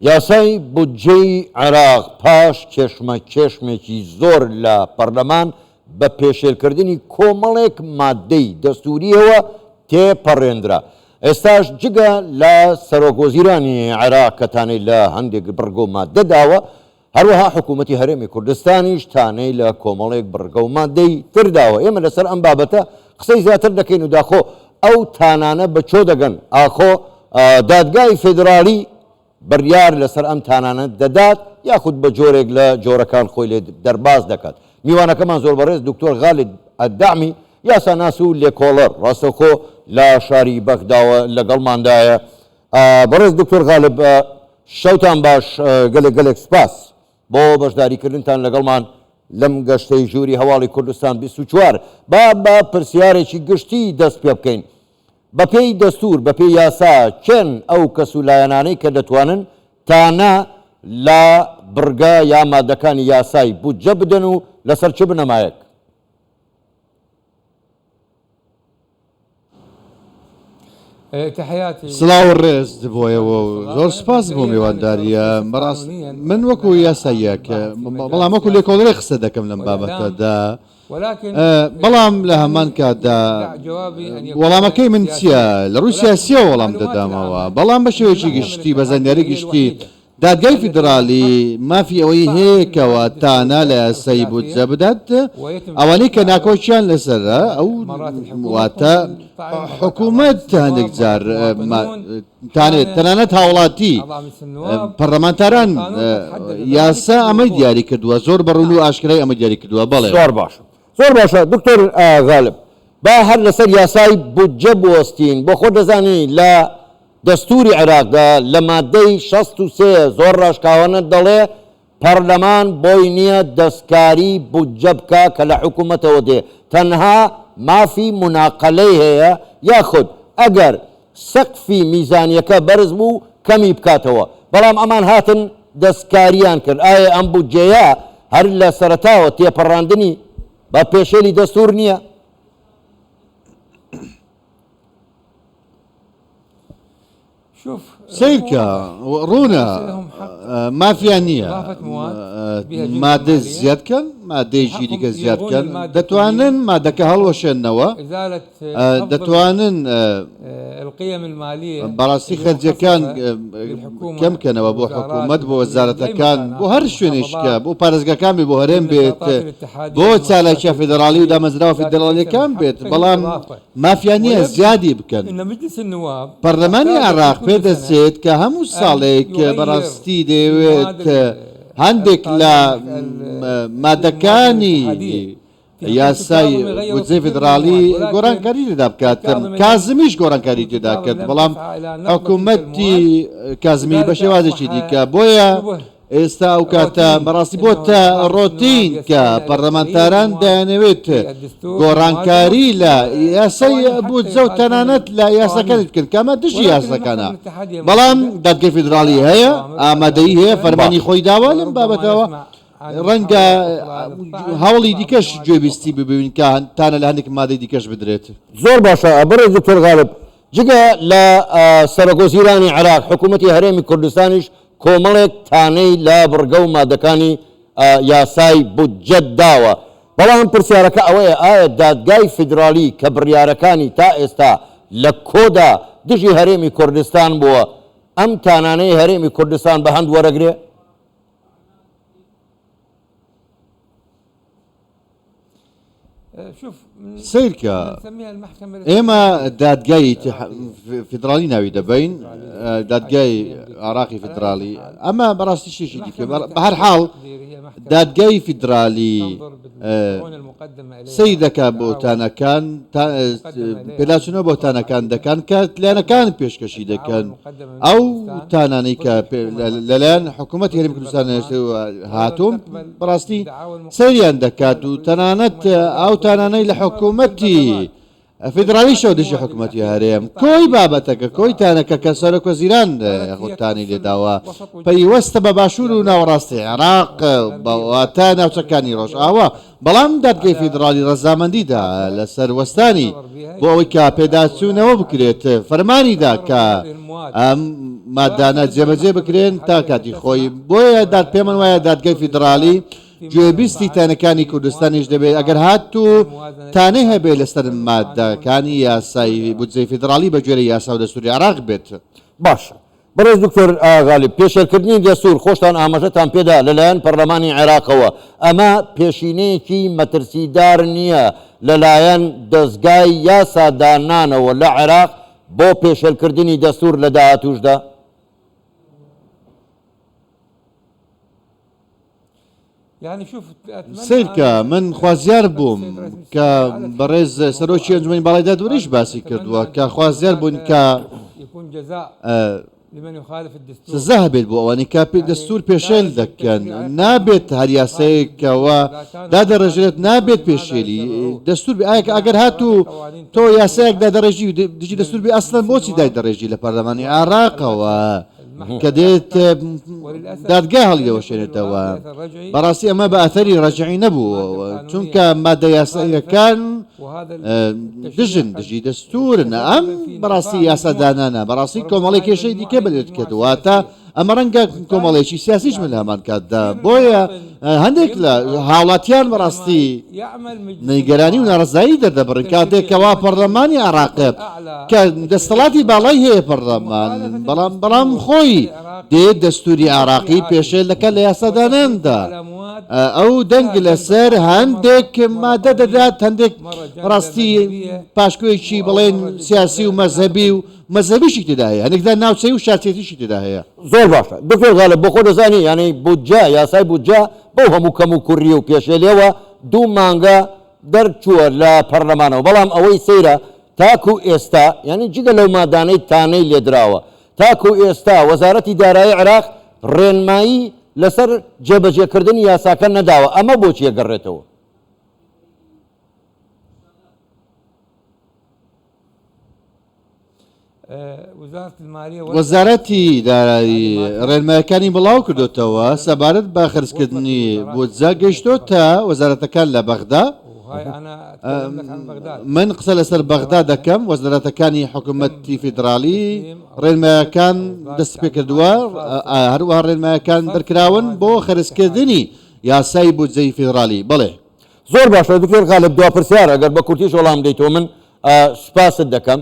یاسای بودجەی عێراق پاش کێشمەکێشمێکی زۆر لە پەرلەمان بە پێشێلکردنی کۆمەڵێک ماددەی دەستوورییەوە تێپەڕێندرا. ئێستاش جگە لە سەرۆکوەزیرانی عێراق کە تانەی لە هەندێک بڕگە و ماددە داوە، هەروەها حکوومەتی هەرێمی کوردستانیش تانەی لە کۆمەڵێک بڕگە و ماددەی تر داوە. ئێمە لەسەر ئەم بابەتە قسەی زیاتر دەکەین و داخۆ ئەو تانانە بە کۆ دەگەن؟ ئاخۆ دادگای فیدراڵی بڕیار لەسەر ئەم تانانە دەدات یاخود بە جۆرێک لە جۆرەکان خۆی لێ دەرباز دەکات؟ میوانەکەمان زۆر بەڕێز دکتۆر غالب ئەلدەعمی یاساناس و لێکۆڵەر ڕاستەوخۆ لە شاری بەغداوە لەگەڵماندایە. بەڕێز دکتۆر غالب شەوتان باش، گەلێک گەلێک سوپاس بۆ بەشداریکردنتان لەگەڵمان لەم گەشتەی ژووری هەواڵی کوردستان 24. با بە پرسیارێکی گشتی دەست پێ بکەین. بەپێی دەستوور، بەپێی یاسا کێن ئەو کەس و لایەنانەی کە دەتوانن تانە لە بڕگە یا مادەکانی یاسای بودجە بدەن و لەسەر چ بنەمایەک؟ سڵاو و ڕێز بۆیەوە و زۆر سپاس بۆ میواندارییە. بەڕاست من وەکو یاساییەک بەڵام وەکو لێکۆڵەرێک قسە دەکەم لەم بابەتەدا. بەڵام لە هەمان کاتدا وەڵامەکەی من چییە؟ لە ڕووی سیاسییەوە وەڵام دەدەمەوە، بەڵام بە شێوەیەکی گشتی، بە زانیاری گشتی، دادگای فیدراڵی مافی ئەوەی هەیە کەوا تانە لە یاسای بودجە بدات، ئەوانەی کە ناکۆکیان لەسەرە ئەو واتە حکوومەت هەندێک جار تانێت تەنانەت هاوڵاتی پەرلەمانتاران یاسا ئەمەی دیاری کردووە زۆر بە ڕوون و ئاشکرای ئەمە دیاری کردووە بەڵێ. زۆر باشە زۆر باشە دکتۆر غالب با هەر لەسەر یاسای بودجە بوەستین بۆ خۆت دەزانی لە دەستوری عێراقدا لە مادەی 63 زۆر ڕاشکاوانە دەڵێ پەرلەمان بۆی نییە دەستکاری بودجە بکا کە لە حکومەتەوە دێ، تەنها مافی موناقەلەی هەیە یاخود ئەگەر سەقفی میزانیەکە بەرز بوو کەمی بکاتەوە، بەڵام ئەمان هاتن دەستکاریان کرد، ئایا ئەم بودجەیە هەر لە سەرەتاوە تێپەڕاندنی بە پێشێلی دەستور نییە؟ سەیرکە ڕوونە مافیان نییە مادە زیاد کەن مادەیەکی دیکە زیاد کەن دەتوانن مادەکە هەڵوەشێنەوە دەتوانن بەڕاستی خەرجەکان کەم کەنەوە بۆ حکوومەت بۆ وەزارەتەکان بۆ هەر شوێنێکە بۆ پارێزگاکان بێ بۆ هەرێم بێت بۆ چالاکیە فیدراڵی و دامەزراوە فیدراڵیەکان بێت بەڵام مافیان نییە زیادی بکەن. پەرلەمانی عێراق پێدەچێت کە هەموو ساڵێک بەڕاستی دەیەوێت هەندێک لە مادەکانی یاسای بودجەی فیدراڵی گۆڕانکاری تێدا بکات، کازمیش گۆڕانکاری تێدا کرد، بەڵام حکوومەتی کازمی بە شێوازێکی دیکە، بۆیە ئێستا ئەو کاتە بەڕاستی بۆتە ڕۆتین کە پەرلەمانتاران دەیانەوێت گۆڕانکاری لە یاسای بودجە و تەنانەت لە یاساکانی بکەن کە ئەمە دژی یاساکانە، بەڵام دادگەی فیدراڵی هەیە، ئامادەیی هەیە، فەرمانی خۆی داوە لەم بابەتەوە، ڕەنگە هەوڵی دیکەش گوێبیستی ببین کە تانە لە هەندێک مادەی دیکەش بدرێت. زۆر باشە بەڕێز دکتۆر غالب، جگە لە سەرۆکوەزیرانی عێراق، حکوومەتی هەرێمی کوردستانیش کۆمەڵێک تانەی لە بڕگە و مادەکانی یاسای بودجە داوە، بەڵام پرسیارەکە ئەوەیە ئایا دادگای فیدراڵی کە بڕیارەکانی تا ئێستا لە کۆدا دژی هەرێمی کوردستان بووە، ئەم تانانەی هەرێمی کوردستان بە هەند وەرەگرێ؟ سەیرکە ئێمە دادگای فیدراڵی ناوی دەبین دادگای عراقی فیدراڵی ئەمە بەڕاستی شتێکی دیکە بە هەر حاڵ دادگای فیدرالی سەیر دەکات بۆ تانەکان پێداچوونەوە بۆ تانەکان دەکەن کە لایەنەکان پێشکەشی دەکەن ئەو تانانەی کە لەلایەن حکوومەت هەرێمی کوردستان هاتوون بەڕاستی سەیریان دەکات و تەنانەت ئەو تانانەی لە حکوومەتی فیدرالیشەوە دژی حکومەتی هەرێم کۆی بابەتەکە کۆی تانەکە کە سەرۆک وەزیران یاخود تانەی لێداوە پەیوەستە بە باشوور و ناوەڕاستی عێراق واتە ناوچەکانی ڕۆژئاوا بەڵام دادگەی فیدراڵی ڕەزامەندی دا لەسەر وەستانی بۆ ئەوەی کە پێداچوونەوە بکرێت فەرمانی دا کە ئەم. مادانە جێبەجێ بکرێن تا کاتی خۆی بۆیە داد پێمان وایە دادگای فیدراڵی گوێبیستی تانەکانی کوردستانیش دەبێت ئەگەر هاتوو تانەی هەبێت لەسەر مادەکانی یاسای بودجەی فیدراڵی بە گوێرەی یاسا و دەستوری عێراق بێت. باشە بەڕێز دکتۆر غالب، پێشێلکردنی دەستوور خۆشتان ئاماژەتان پێدا لەلایەن پەرلەمانی عێراقەوە، ئەمە پێشینەیەکی مەترسیدار نییە لەلایەن دەزگای یاسادانانەوە لە عێراق بۆ پێشێلکردنی دەستوور لە داهاتووشدا؟ سەیرکە من خوازیار بووم کە بەڕێز سەرۆکی ئەنجومەنی باڵای دادوەریش باسی کردووە کە خوازیار بوون کە سزا هەبێت بۆ ئەوانەی کە دەستور پێشێل دەکەن نابێت هەر یاسایەکەوە دادەڕێژرێت نابێت پێشێلی دەستور بێ ئایا ئەگەر هاتوو تۆ یاسایەک دادەڕێژی دژی دەستور بێ ئەسڵەن بۆچی دایدەڕێژی لە پەرلەمانی عێراقەوە کە دێت دادگا هەڵیدەوەشێنێتەوە. بەڕاستی ئەمە بە ئەثەری ڕەجعی نەبوو، چونکە مادە یاساییەکان دژن، دژی دەستوورن. ئەم بەڕاستی یاسادانانە بەڕاستی کۆمەڵێک کێشەی دیکە بەدێت کرد، واتە ئەمە ڕەنگە کۆمەڵێکی سیاسیش بن لە هەمان کاتدا. بۆیە هەندێک لە هاوڵاتیان بەڕاستی نیگەرانی و ناڕەزایی دەردەبڕن کاتێک کەوا پەڕلەمانی عێراق کە دەستەڵاتی باڵای هەیە پەڕلەمان بەڵام بەڵام خۆی دێت دەستوری عێراقی پێشێل دەکات لە یاساداناندا ئەو دەنگ لەسەر هەندێک مادە دەدات هەندێک ڕاستی پاشکۆیەکی بڵێن سیاسی و مەزهەبی و مەزهەبیشی تێدا هەیە هەندێکدا ناوچەی و شارچێتیشی تێدا هەیە. زۆر باشە دکتۆر غالب بۆ خۆ دەزانی یانی بودجە یاسای بودجە بەو هەموو کەم و کوڕیە و پێشێلیەوە دوو مانگە دەرچووە لە پەرلەمانەوە بەڵام ئەوەی سەیرە تاکو ئێستا یانی جگە لەو مادانەی تانەی لێدراوە تاکو ئێستا وەزارەتی دارایی عێراق ڕێنمایی لەسەر جێبەجێکردنی یاساکە نەداوە ئەمە بۆچی ئەگەڕێتەوە؟ وەزارەتی دارایی ڕێنمایەکانی بڵاوکردۆتەوە سەبارەت بە خەرجکردنی بودجە گەیشتۆتە وەزارەتەکان لە بەغدا. من قسە لەسەر بەغدا دەکەم، وەزارەتەکانی حکومەتی فیدراڵی ڕێنمایەکان دەستیپێکردووە، هەروەها ڕێنمایەکان دەرکراون بۆ خەرجکردنی یاسای بودجەی فیدراڵی. بەڵێ. زۆر باشە دکتۆر غالب دوا پرسیار ئەگەر بە کورتیش وەڵام دەیتەوە من سوپاست دەکەم.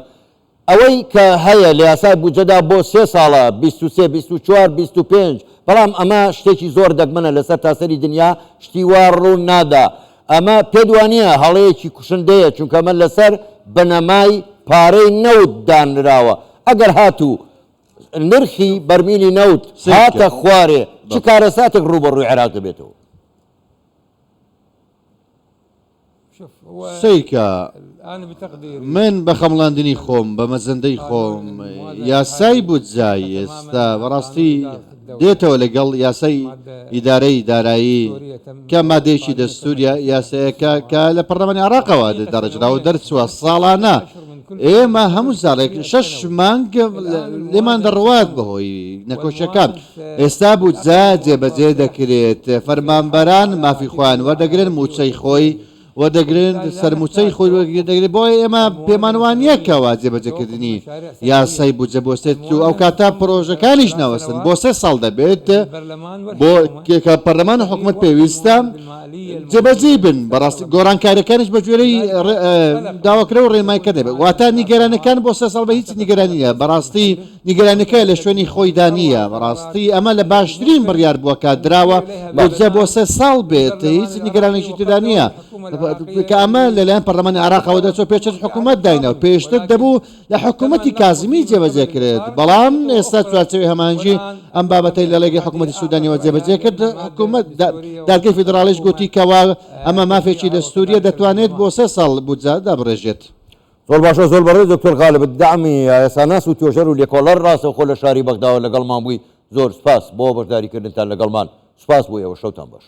ئەوەی کە هەیە لە یاسای بودجەدا بۆ سێ ساڵە، 23، 24، 25، بەڵام ئەمە شتێکی زۆر دەگمەنە لە سەرتاسەری دنیا شتی وا ڕوو نادا. ئەمە پێت وانییە هەڵەیەکی کوشندەیە چونکە ئەمە لەسەر بنەمای پارەی نەوت دانراوە ئەگەر هاتوو نرخی بەرمیلی نەوت هاتە خوارێ چ کارەساتێک ڕووبەڕووی عێراق دەبێتەوە؟ سەیرکە من بە خەمڵاندنی خۆم بە مەزەندەی خۆم یاسای بودجای ئێستا بەڕاستی دێتەوە لەگەڵ یاسای ئیدارەی دارایی کە مادەیەکی دەستوریە یاسایەکە کە لە پەرلەمانی عێراقەوە داڕێژراوە دەرچووە ساڵانە ئێمە هەموو ساڵێک شەش مانگ لێمان دەڕوات بەهۆی نەکۆشیەکان ئێستا بودجە جێبەجێ دەکرێت، فەرمانبەران مافی خۆیان وەردەگرن، مووچەی خۆی وەردەگرن، سەرمووچەی خۆی وەردەگرێت، بۆیە ئێمە پێمان وانییە کەوا جێبەجێکردنی یاسای بودجە بوەستێت و ئەو کاتە پڕۆژەکانیش ناوەستن، بۆ سێ ساڵ دەبێت بۆ کە پەرلەمان و حکومەت پێویستە جێبەجێی بن، بەڕاستی گۆڕانکارییەکانیش بە گوێرەی داواکراو و ڕێنماییەکە دەبێت، واتە نیگەرانییەکان بۆ سێ ساڵ بە هیچ نیگەرانی نییە، بەڕاستی نیگەرانیەکە لە شوێنی خۆیدا نییە، بەڕاستی ئەمە لە باشترین بڕیار بووە کە دراوە بودجە بۆ سێ ساڵ بێت، هیچ نیگەرانێکی تێدا نییە، کە ئەمە لەلایەن پەرلەمانی عێراقەوە دەچووە پێشتر حکوومەت دایناو پێشتر دەبوو لە حکوومەتی کازمی جێبەجێ کرێت، بەڵام ئێستا چوارچێوەی هەماهەنگی ئەم بابەتەی لە ڕێگەی حکوومەتی سوودانیەوە جێبەجێ کرد، حکوومەت دادگەی فیدراڵیش گوتی کەوا ئەمە مافێکی دەستووریە دەتوانێت بۆ سێ ساڵ بودجە دابڕێژێت. زۆر باشە زۆر بەڕێز دکتۆر غالب الدعمی یاساناس و توێژەر و لێکۆڵەر ڕاستەوخۆ لە شاری بەغداوە لەگەڵمان بووی زۆر سوپاس بۆ بەشداریکردنتان لەگەڵمان سوپاس بۆ ئێوە شەوتان باش.